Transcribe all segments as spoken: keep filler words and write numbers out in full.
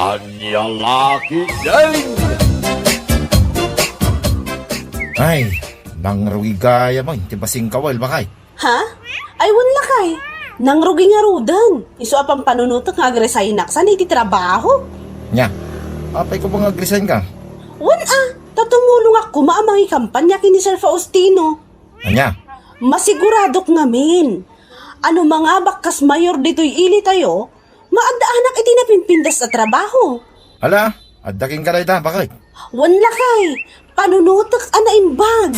Ania la ketdin? Ay, nangrugi gayam iti basing kawil, bakay. Ha? Ay, wen lakay. Nangrugi ngaruden. Isu a pampanunotek nga agresignak saan iti trabaho. Nia, apay ko ba nga agresign ka? Wen a, ta tumulongak koma a mangikampanya ken ni Sir Faustino. Ania? Masiguradok ngamin a no mangabak kas mayor ditoy ilitayo, maadda anak iti napimpintas a trabaho. Ala, adda kenka dayta, bakit? Wen lakay, panunotek a naimbag.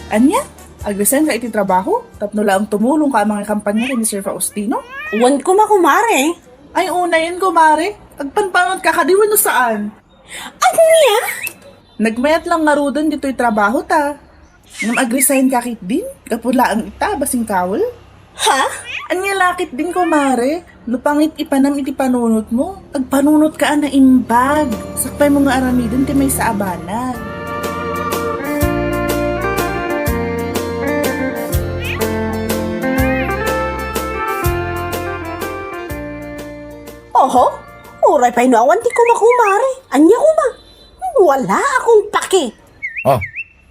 Ania? Agresign ka iti trabaho? Tapno laeng tumulong ka a mangikampanya ken ni Sir Faustino? Wen koma, kumare. Ay, unayen, kumare. Agpanpanot ka kadi wenno saan? Ania? Nagmayat lang ngaruden ditoy trabaho ta. Ngem agresign ka ketdin? Gapu laeng ita, basing kawil? Ha? Ania la ketdin, kumare? No pangit-ipanam iti panunotmo, agpanunotka a naimbag. Sakbaymo nga aramiden ti maysa a banag. Oho, uray pay no awan ti kumakumare. Ania koma? Wala akong paki. Oh,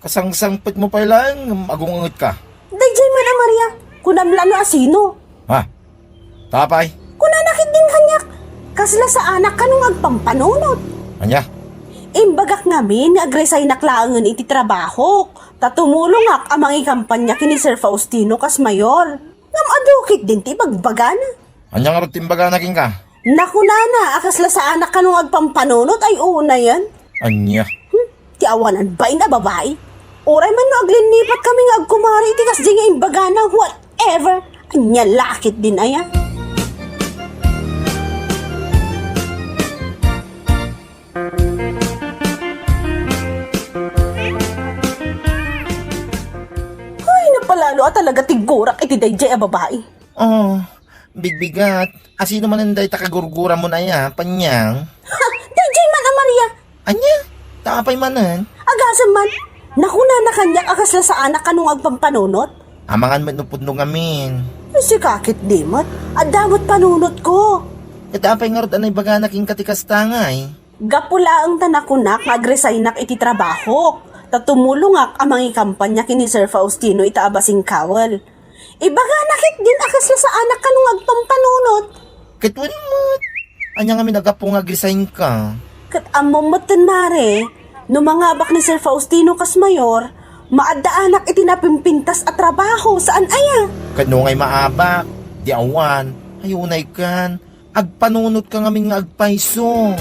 kasangsangpetmo pay laeng ngem agunget ka. Daydiay man a Maria, kunam la no asino. Ha? Tapay? Kunana ketdin kaniak, kasla saanak kano nga agpampanunot. Ania? Imbagak ngamin nga agresignak laengen iti trabahok, ta tumulongak a mangikampanya ken ni Sir Faustino kas mayor. Ngem adu ketdin ti ibagbagana. Ania ngarud ti imbagana kenka? Nakunana a kasla saanak kano nga agpampanunot ay unayen. Ania? Hmm, ti awanan bain a babai. Uray man no aglinnipat kami nga agkumare iti kasdi nga imbagana, whatever. Ania la ketdin aya? Ay, napalalo a talaga ti gurak iti daydiay a babai. Oh, bigbigat. Asino manen dayta kagurguramon aya, Panyang? Ha, daydiay man a Maria. Ania? Ta apay manen? Agasem man. Nakunana kaniak a kasla saanak kano nga agpampanunot. Amangan met no pudno ngamin. Sika ketdi met. Adda met panunotko. Ket apay ngarud a naibagana kenka ti kasta ngay? Gapu laeng ta nakunak nga agresignak iti trabahok, ta tumulongak a mangikampanya ken ni Sir Faustino ita a basing kawil. Ibagana ketdin a kasla saanak kano nga agpampanunot. Ket wen met. Ania ngamin a gapu nga agresign ka? Ket ammom metten, mare, no mangabak ni Sir Faustino kas mayor, maadda anak iti napimpintas a trabaho, saan aya? Ket no ngay maabak, di awan, ay unay kan, agpanunot ka ngamin nga agpayso.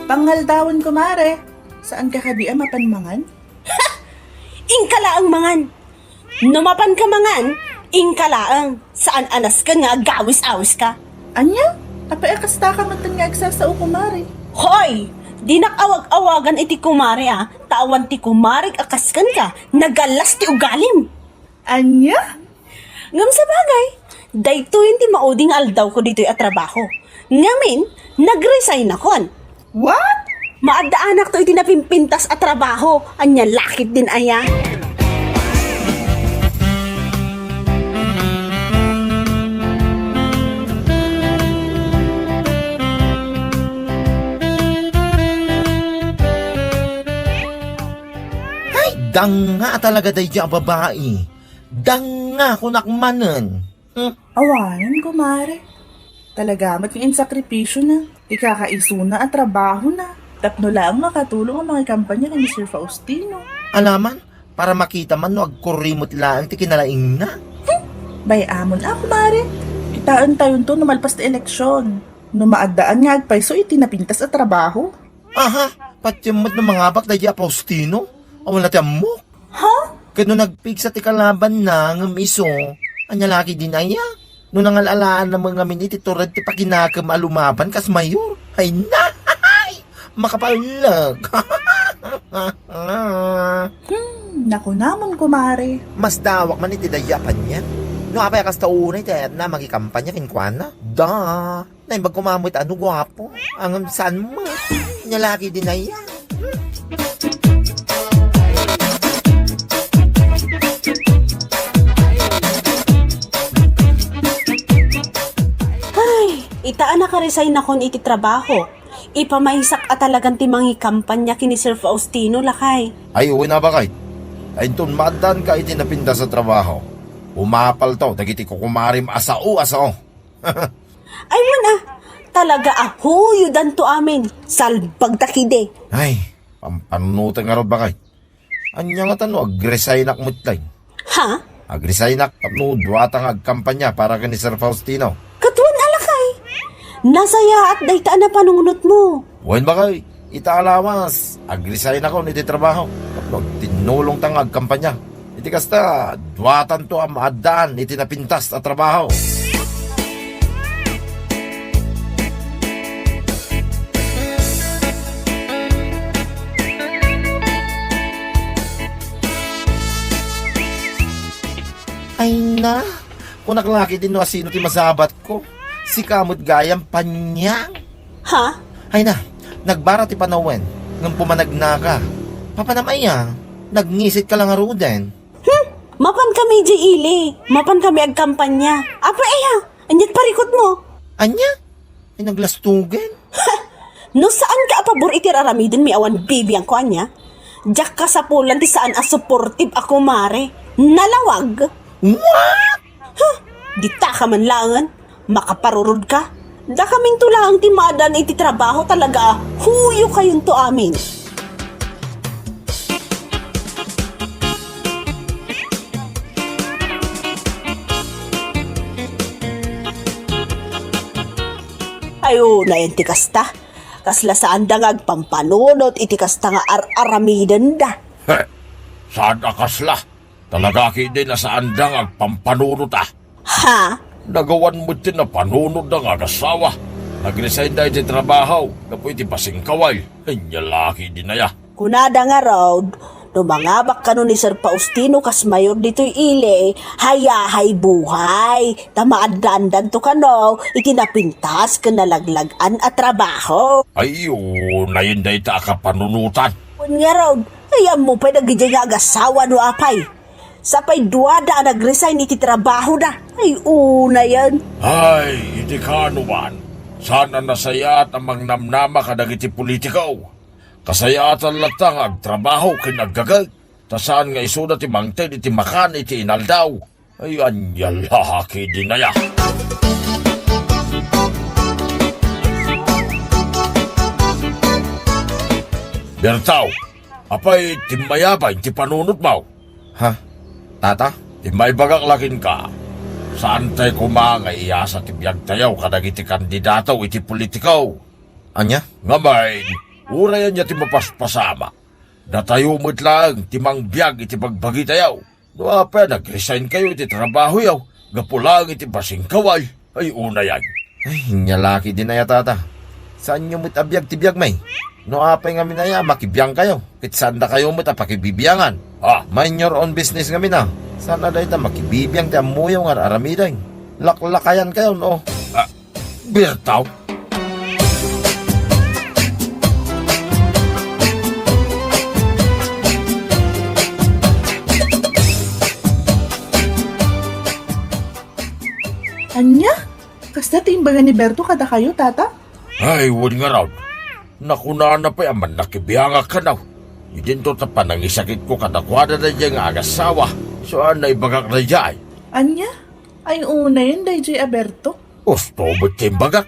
Pangaldawen, kumare. Saan ka kadi a mapan mangan? Inka laeng mangan. No mapan ka mangan, inka laeng. Saan a nasken nga agawis-awis ka. Ania? Apay a kasta ka metten nga agsasao, kumare? Hoy! Dinak awag-awagan iti kumare, a, ta awan ti kumarek a kasken ka. Nagallas ti ugalim. Ania? Ngem sabagay, daytoyen ti maudi nga aldawko ditoy a trabaho. Ngamin, nag-resignakon. What? Maaddaanakto iti napimpintas a trabaho. Ania la ketdin aya? Ay, danga a talaga daydiay a babai. Danga, kunak manen. Hmm? Awanen, kumare. Talaga met nga insakripisyona ti kakaisuna a trabahona tapno laeng makatulong a mangikampanya ken ni Sir Faustino. Alaman, para makita man no agkurrimot laeng ti kinalaingna. Hmm? Bay-amon a, kumare. Kitaentayonto no malpas ti eleksyon. No maaddaan nga agpayso iti napintas a trabaho. Aha, patiem met no mangabak daydiay a Faustino? Awan la ti ammok. Ha? Ket no nagpigsa ti kalabanna ngem isu, ania la ketdin aya? No nangal-alaanna met ngamin iti tured ti pakinakem a lumaban kas mayor? Ay, nahay! Makapaulek! Hmm, nakunamon, kumare. Masdaawak man iti daydiay a paniag. No apay a kasta unay ti ayatna a mangikampanya kenkuana? Da! Naimbag koma met a no guapo. Ngem saan met. Nia la ketdin aya. Ay, ita a nakaresign-akon iti trabaho. Ipamaysak a talagan ti mangikampanya ken ni Sir Faustino, lakay. Ay, wen a, baket. Ay, inton maaddaanka iti napintas a trabaho, umapalto dagiti kukumarim a sao a sao. Ay, wen a, talaga a huyodanto amin. Salbagta ketdi. Ay, pampanunoten ngarud, baket. Ania ngata no agresignak met laeng? Ha? Agresignak tapno duata nga agkampanya para ken ni Sir Faustino. Ket wen a, lakay. Nasayaat dayta a napanunotmo. Wen, baket, ita a lawas, agresign-akon iti trabaho tapno agtinnulongta nga agkampanya. Iti kasta, duatanto a maaddaan iti napintas a trabaho. Ay na, kunak la ketdin no asino ti masabatko. Sika met gayam, Panyang. Ha? Ay na, nagbara ti panawen, ngem pumanagnaka. Papanam aya, nagngisit ka la ngaruden. Hmm, mapan kami idiay ili. Mapan kami agkampanya. Apay aya, aniat parikutmo? Ania? Ay, naglastugen? No saanka a pabor iti ar-aramiden mi awan bibiangko, ania? Diak kasapulan ti saan a supportive a kumare. Nalawag? What? Huh, ditaka man laengen. Makaparurodka. Dakaminto laeng ti maaddaan iti trabaho, talaga a huyokayonto amin. Ay, unayen ti kasta. Kasla saanda nga agpampanunot iti kasta nga ar-aramidenda. He, saan a kasla? Talaga ketdin a saanda nga agpampanunot a. Ha? Nagawan met ti napanunotda nga agasawa. Nagresign-da iti trabaho gapu iti basing kaway. Ania la ketdin aya. Kunada ngarud, no mangabak kano ni Sir Faustino kas mayor ditoy ili, hayahay buhay, ta maaddaandanto kano iti napintas ken nalaglag-an a trabaho. Ay, unayen dayta a kapanunotan. Wen ngarud, ay, ammo pay dagidiay nga agasawa no apay. Sapay duada a nagresign iti trabahoda. Ay, unayen. Ay, iti kaanoman, saan a nasayaat a mangnamnama kadagiti politiko. Kasayaatan latta nga agtrabaho ken aggaget, ta saan nga isuda ti mangted iti makan iti inaldaw. Ay, ania la ketdin aya. Bertaw, apay, timmayaban ti panunotmo? Ha? Tata? Timmaibagak la kenka, saantay koma nga iyasa ti biagtayo kadagiti kandidato iti politiko. Ania? Ngem, uray ania ti mapaspasama, datayo met laeng ti mangbiag iti bagbagitayo. No apay a nagresign kayo iti trabahoyo gapu laeng iti basing kaway, ay unayen. Ay, ania la ketdin aya, tata. Saanyo met a biag ti biagmi. No apay ngamin aya a makibiang kayo, ket saan dakayo met a pakibibiangan. Ah. Mind your own business ngamin a. Saan a dayta makibibiang ti ammoyo nga ar-aramiden. Laklakayan kayo, no? Ah, Bertaw? Ania? Kasta ti imbaga ni Berto kadakayo, tata? Ay, wen ngarud. Nakunana pay a mannakibiangak kano. Idinto ta panangisakitko kadakuada daydiay nga agasawa. Saan a naibagak daydiay. Ania? Ay, unayen daydiay a Berto. Usto met ti imbagak.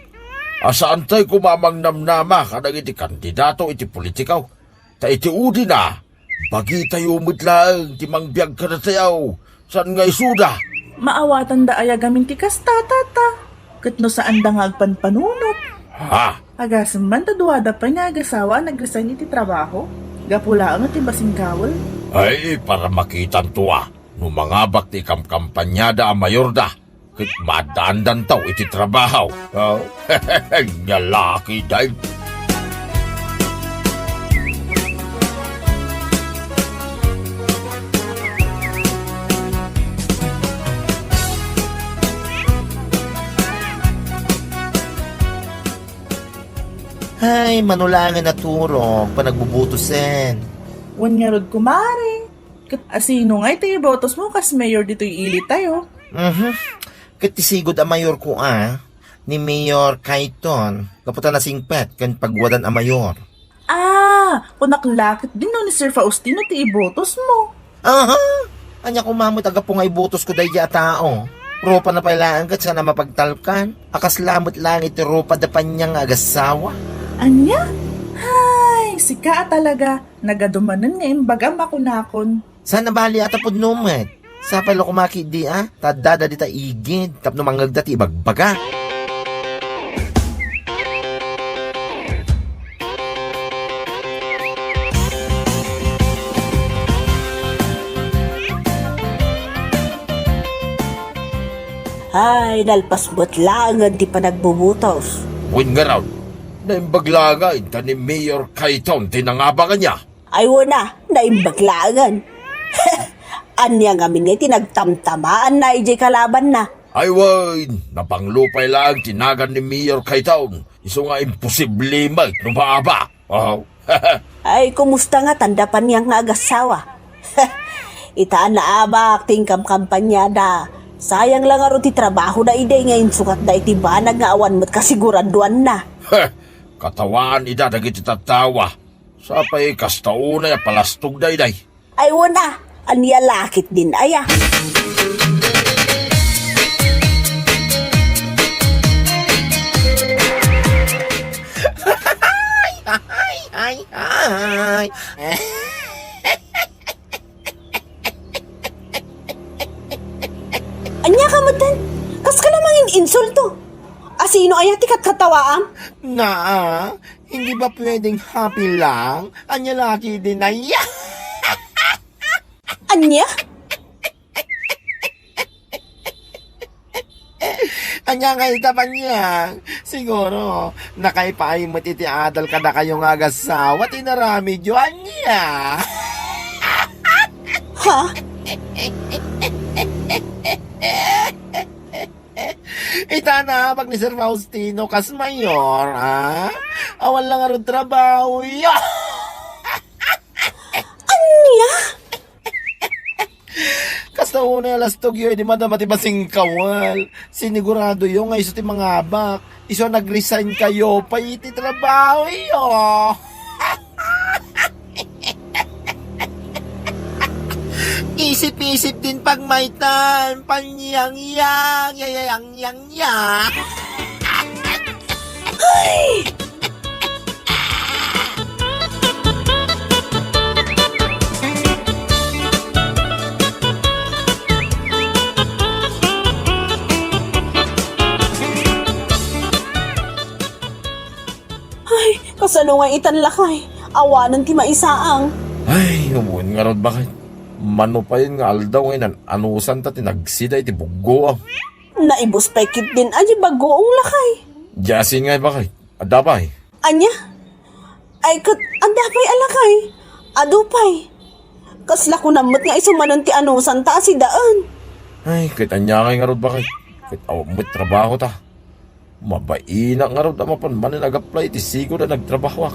A saantay koma a mangnamnama kadagiti kandidato iti politiko. Ta iti udina, bagitayo met laeng ti mangbiag kadatayo. Saan nga isuda? Maawatanda aya gamin ti kasta, tata? Ket no saanda nga agpanpanunot? Ha? Agasem man ta duada pay nga agasawa a nagresign iti trabaho. Gapu laeng iti basing kaway. Ay, para makitanto a. No mangabak ti ikamkampanyada a mayorda, ket maaddaandanto iti trabaho. Ah, ania la ketdin. Ay, mano laengen a turong, panagbubutosen. Wen ngarud, kumare. Ket asino ngay ti ibotos mo kas mayor ditoy ili tayo? Mhm. Ket ti sigud a mayor ko a, ni Mayor Kayton, gapu ta nasingpet ken pagwadan a mayor. Ah, kunak la ket dinno ni Sir Faustino ti ibotos mo. Aha! Ania koma met a gapu nga ibotos ko daydi a tao? Rupa na pay laeng ket saan a mapagtalkan. A kasla met laeng iti rupa da Panyang nga agassawa. Ania? Hay, sika a talaga, nagadumanen nga imbagam a kunakon. Saan a bali a ta pudno met? Sapay la koma ketdi a, ta addada dita igid tapno mangngegda ti ibagbaga. Ay, nalpas met laengen ti panagbubutos. Wen ngarud, naimbag laeng nga inta ni Mayor Kayton ti nangabak ania? Ay, wen a, naimbag laengen. Ania ngamin nga iti nagtamtamaanna idiay kalabanna? Ay, wen, napanglo pay laeng ti nagan ni Mayor Kayton. Isu nga imposible met no maabak. Oh. Ay, kumusta ngatan da Panyang nga agassawa? Ita a naabak ti inkamkampanyada. Sayang la ngarud ti trabahoda idi nga insukatda iti banag nga awan met kasiguraduanna. Katawaan ida dagiti tattawa. Sapay kasta unay a palastogda idiay. Ay, wen a, ania la ketdin aya? Ay, ay, ay. Ania ka metten? Kas ka la mangin-insulto. Asino aya ti katkatawaam? Naa, hindi ba pwedeng happy lang? Ania la ketdin aya? Ania? Ania nga ita, Panyang? Siguro, nakaipaay met iti adal kadakayo nga agassawa ti inaramidyo, ania? Ha? Ita naabak ni Sir Faustino kas mayor, ha? Awan la ngarud trabahoyo. Ania? Kasta unay a lastogyo idi madama ti basingkawal. Siniguradoyo nga isu ti mangabak. Isu a nag-resign kayo pay iti trabahoyo. Isip-isip din pagmaytan, Panyang, yang, yang, yang, yang, yang. Ay! Ay, kasano nga itan, lakay? Awanen ti maisaang. Ay, wen ngarud, bakit? Mano payen nga aldaw nga inan-anusanta ti nagsida iti buggoam. Naibus pay ketdin a di bagoong, lakay. Diasin ngay, bakit? Adda pay? Ania? Ay, ket adda pay a, lakay? Adu pay. Kasla kunam met nga isu manen ti anusanta a sidaen. Ay, ket ania ngay ngarud, bakit? Ket awan met trabahota. Mabainak ngarud a mapan manen ag-apply iti sigud a nagtrabahoak.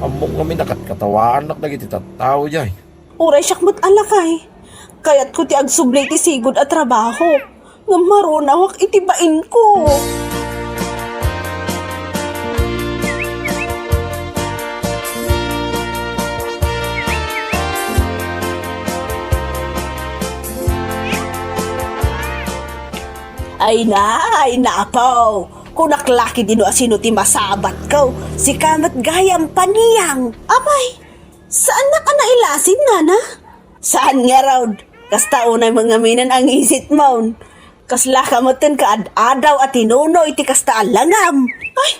Ammok ngamin a katkatawaannak dagiti tattao diay. Uray siak met a, lakay. Kayatko ti agsubli iti sigud a trabaho. Ngem marunawak iti bainko. Ay na, ay na, apo. Kunak la ketdin no asino ti masabatko. Sika met gayam, Panyang. Apay, saannak a nailasin, nana? Saan ngarud? Kasta unay met ngamin a ngisitmon. Kasla ka metten kaad-adaw a tinuno iti kasta a langam. Ay,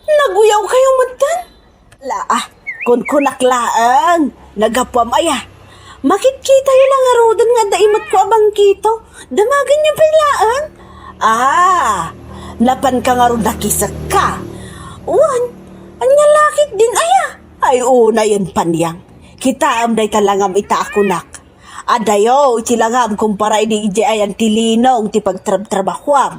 naguyaw kayo metten? La, ah, kunkunak laeng, nagapuam aya. Makitkitayo la ngaruden nga adda imetko a bangkito. Damagenyo pay laeng. Ah, napanka ngarud nakisekka. Wen, ania la ketdin aya? Ay, unayen, Panyang. Kitaem dayta langam ita a kunak. Adayo iti langam kumpara idi idiay ayan ti linong ti pagtrabtrabahuam.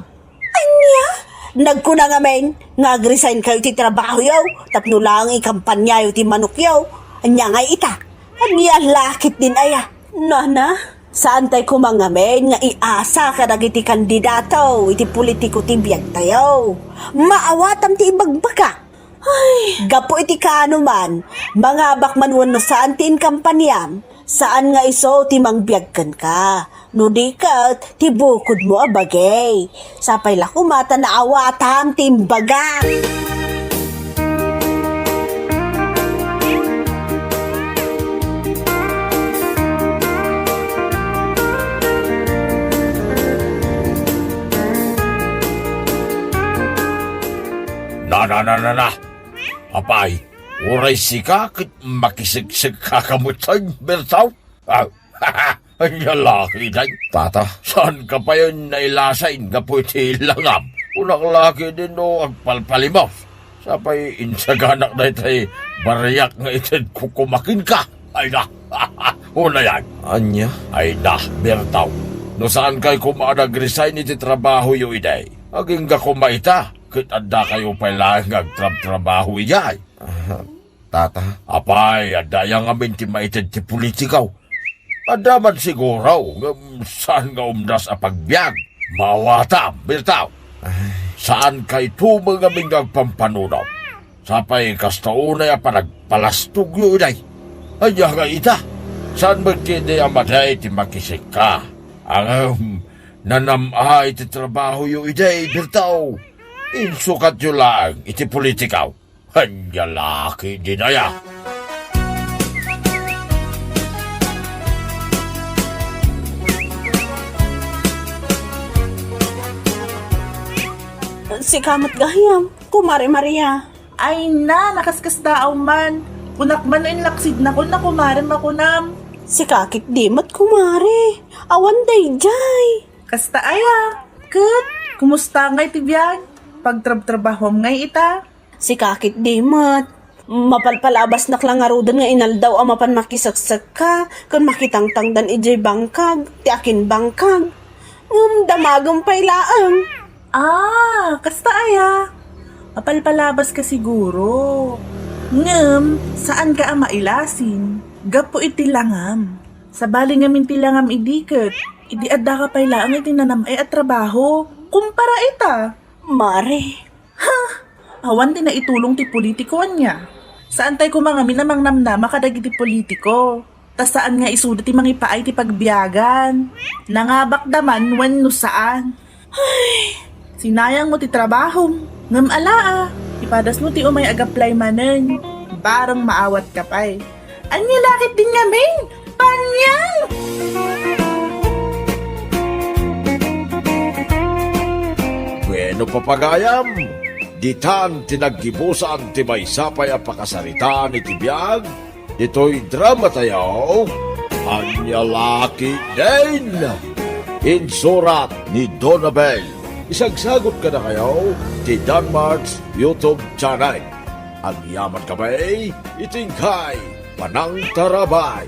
Ania? Nagkuna ngamin nga agresign kayo ti trabahoyo tapno laeng ikampanyayo ti manokyo. Ania ngay ita? Ania la ketdin aya? Nana, saantay koma ngamin nga iasa kadagiti kandidato iti politiko ti biagtayo. Maawatam ti ibagbaga. Ay, gapu iti kaanoman, mangabak man wenno saan ti inkampaniam, saan nga isu ti mangbiag kenka. No di ket, ti bukodmo a bagay. Sapay la koma ta naawatam ti imbagak. Na, na, na, na, na. Apay, uray sika ket makiseksekka ka met, Bertaw? Ah, ania la ketdin? Tata, saanka pay nailasin gapu iti langam? Kunak la ketdin no agpalpalimos. Sapay insaganak daytay bariak nga itedko koma kenka. Ay na, unayan. Ania? Ay na, Bertaw. No saankay koma a nagresign iti trabahoyo idi, agingga koma ita, ket addakayo pay laeng nga agtrabtrabaho idiay. Ah, Tata. Apay, adda aya ngamin ti maited ti politiko? Adda man siguro, ngem saan nga umdas a pagbiag. Maawatam, Bertaw. Ay. Saankay tumeng ngamin nga agpampanunot. Sapay kasta unay a panagpalastogyo idiay. Ania ngay ita? Saan met ketdi a madi ti makisekka? Ngem, nanam-ay ti trabahoyo idiay, Bertaw. Insukatyo laeng iti politiko. Ania la ketdin aya? Sika met gayam, Kumare Maria. Ay na, nakaskasdaaw man. Kunak man no inlaksidnakon a kumarem a kunam. Sika ketdi met, Kumare. Awan daydiay. Kasta aya. Ket, kumusta ngay ti biag? Pagtrabtrabahuam ngay ita? Sika ketdi met. Mapalpalabasnak la ngaruden nga inaldaw a mapan makiseksekka ken makitangtangdan idiay bangkag, ti akin bangkag. Ngem damagem pay laeng. Ah, kasta aya? Mapalpalabaska siguro. Ngem, saanka a mailasin gapu iti langam. Sabali ngamin ti langam idi ket, idi addaka pay laeng iti nanam-ay a trabaho. Kumpara ita. Mare. Ha! Awan ti naitulong ti politiko ania. Saantay koma ngamin a mangnamnama kadagiti politiko. Ta saan nga isuda ti mangipaay ti pagbiagan. Nangabakda man wenno saan. Ay, sinayangmo ti trabahom. Ngem ala a, ipadasmo ti umay ag-apply manen. Bareng maawatka pay. Ania la ketdin ngamin? Paniang! Bueno, papagayam, ditan ti naggibusan ti maysa pay a pakasaritaan iti biag ditoy dramatayo, Ania la ketdin? Insurat ni Donabel. Isagsagut kadakayo ti Danmart's YouTube channel. Agyamankami iti inkay panangtarabay.